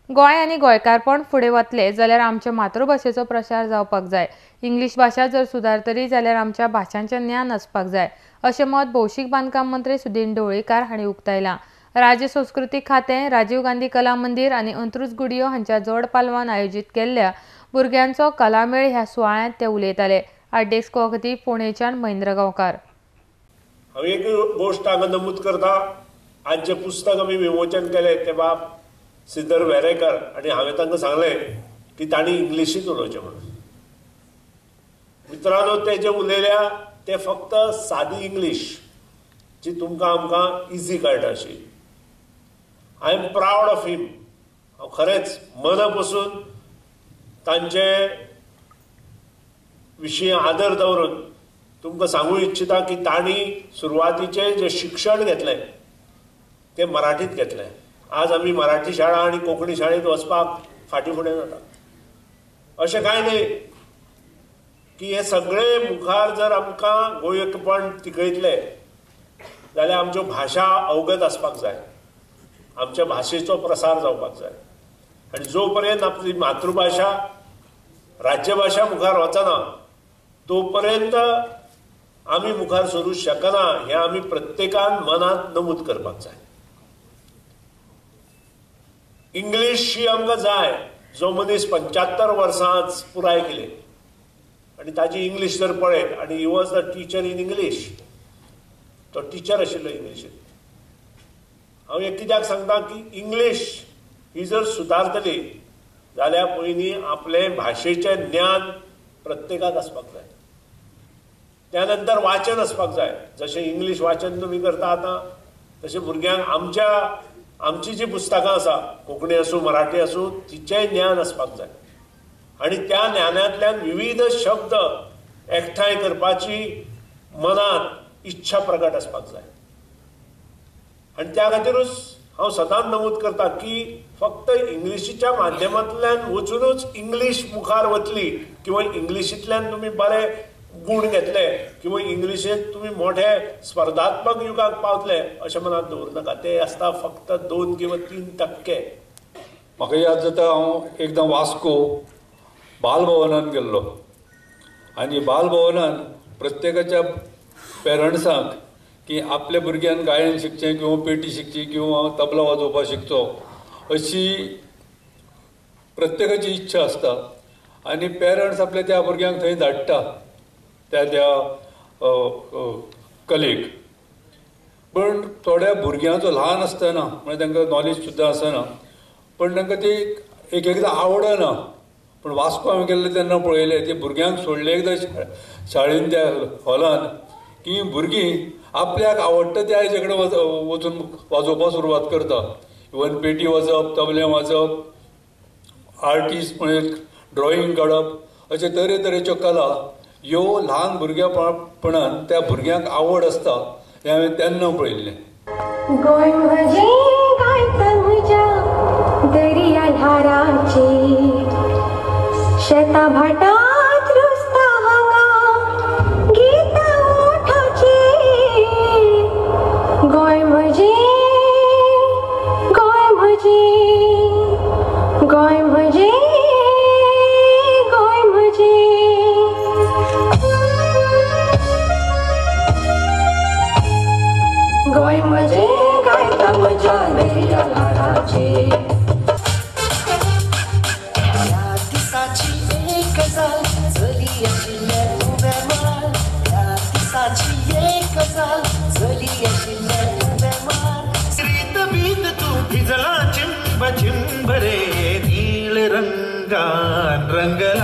गोंय आनी गोंयकारपण फुडें वतले जाल्यार आमच्या मातृभाशेचो प्रसार जावपाक जाय. इंग्लीश भाशा जर सुदारतली जाल्यार आमच्या भाशांचें ज्ञान आसपाक जाय अशें मत भौशीक बांदकाम मंत्री सुदिन ढवळीकार हांणी उक्तायलां. राज्य संस्कृतीक खातें, राजीव गांधी कला मंदिर आनी अंत्रुज गुडियो हांच्या जोड पालवान आयोजीत केल्ल्या भुरग्यांचो कलामेळ ह्या सुवाळ्यांत ते उलयताले. आर्ट डेस्का खातीर फोंडेच्यान महेंद्र गांवकार. हांव एक गोश्ट हांगा नमूद करता. आज जें पुस्तक आमी विमोचन केलें तें बाब सिद्धर वेरेकर आनी हांवें तांकां सांगलें की तांणी इंग्लिशींत उलोवचें म्हणून. मित्रांनो, ते जे उलयल्या ते फक्त सादी इंग्लीश जी तुमकां आमकां इजी कळटा अशी. I am proud of him. हांव खरेंच मना पसून तांचे विशीं आदर दवरून तुमकां सांगू इच्छिता की तांणी सुरवातीचें जें शिक्षण घेतलें तें मराठींत घेतलें. आज आमी मराठी शाळा आनी कोंकणी शाळेंत वचपाक फाटीं फुडें जाता. अशें कांय न्हय की हे सगळे मुखार जर आमकां गोंयपण टिकयतले जाल्यार आमच्यो भाशा अवगत आसपाक जाय, आमच्या भाशेचो प्रसार जावपाक जाय. आनी जो पर्यंत आपली मातृभाशा राज्यभाशा मुखार वचना तो पर्यंत आमी मुखार सरूं शकना हें आमी प्रत्येकान मनांत नमूद करपाक जाय. इंग्लीश ही आमकां जाय. जो मनीस 75 वर्सां पुराय केली आनी ताजी इंग्लीश जर पळयत, आनी he was the teacher in English, तो टिचर आशिल्लो इंग्लिशींत. हांव हें कित्याक सांगता की इंग्लीश ही जर सुदारतली जाल्यार पयलीं आपले भाशेचें ज्ञान प्रत्येकाक आसपाक जाय. त्या नंतर वाचन आसपाक जाय. जशें इंग्लीश वाचन तुमी करता आतां तशें भुरग्यांक आमची जी पुस्तकां आसा, कोंकणी आसूं मराठी आसूं, तिचेंय ज्ञान आसपाक जाय. आनी त्या ज्ञानांतल्यान विविध शब्द एकठांय करपाची मनांत इच्छा प्रकट आसपाक जाय. आनी त्या खातीरूच हांव सदांच नमूद करता की फक्त इंग्लिशीच्या माध्यमांतल्यान वचुनूच इंग्लीश मुखार वतली किंवा इंग्लिशींतल्यान तुमी बरे गूण घेतले किंवा इंग्लिशींत तुमी मोठे स्पर्धात्मक युगाक पावतले अशें मनांत दवरूं नाका. ते आसता फक्त 2 किंवा 3%. म्हाका याद जाता, हांव एकदां वास्को बालभवनान गेल्लो आनी बालभवनान प्रत्येकाच्या पेरंट्सांक की आपल्या भुरग्यान गायन शिकचें किंवा पेटी शिकची किंवा तबला वाजोवपाक शिकचो अशी प्रत्येकाची इच्छा आसता आनी पेरंट्स आपल्या त्या भुरग्यांक थंय धाडटा त्या त्या कलेक. पण थोड्या भुरग्यांचो ल्हान आसतना म्हणजे तांकां नॉलेज सुद्दां आसना, पण तांकां ती एक एकदां आवडना. पण वास्को हांवें गेल्लें तेन्ना पळयलें, ते भुरग्यांक सोडले एकदां शाळेन त्या हॉलान की भुरगीं आपल्याक आवडटा त्या हेजे कडेन वचून वाजोवपाक सुरवात करता. इवन पेटी वाजप, तबलें वाजप, आर्टिस्ट म्हणजे ड्रॉइंग काडप, अशे तरेतरेच्यो कला ह्यो ल्हान भुरग्यापणान त्या भुरग्यांक आवड आसता हें हांवें तेन्ना पळयल्लें. गोंय म्हजें गायता म्हज्या दर्या ल्हाराचे, शेतां भाटांत रुजता हांगा गीतां ओठाचे. गोंय म्हजें, गोंय म्हजें, गोंय म्हजें, गोंय म्हजें. गोंय म्हजें गायता म्हज्या दर्या ल्हाराचे. ह्या दिसाची एक गजाल चली आशिल्लें तुवें मार, ह्या दिसाची एक गजाल चली आशिल्लें तुवें मार. रीत बीत तूं भिजला चिंब चिंब रे, नीळ रंगान रंगला.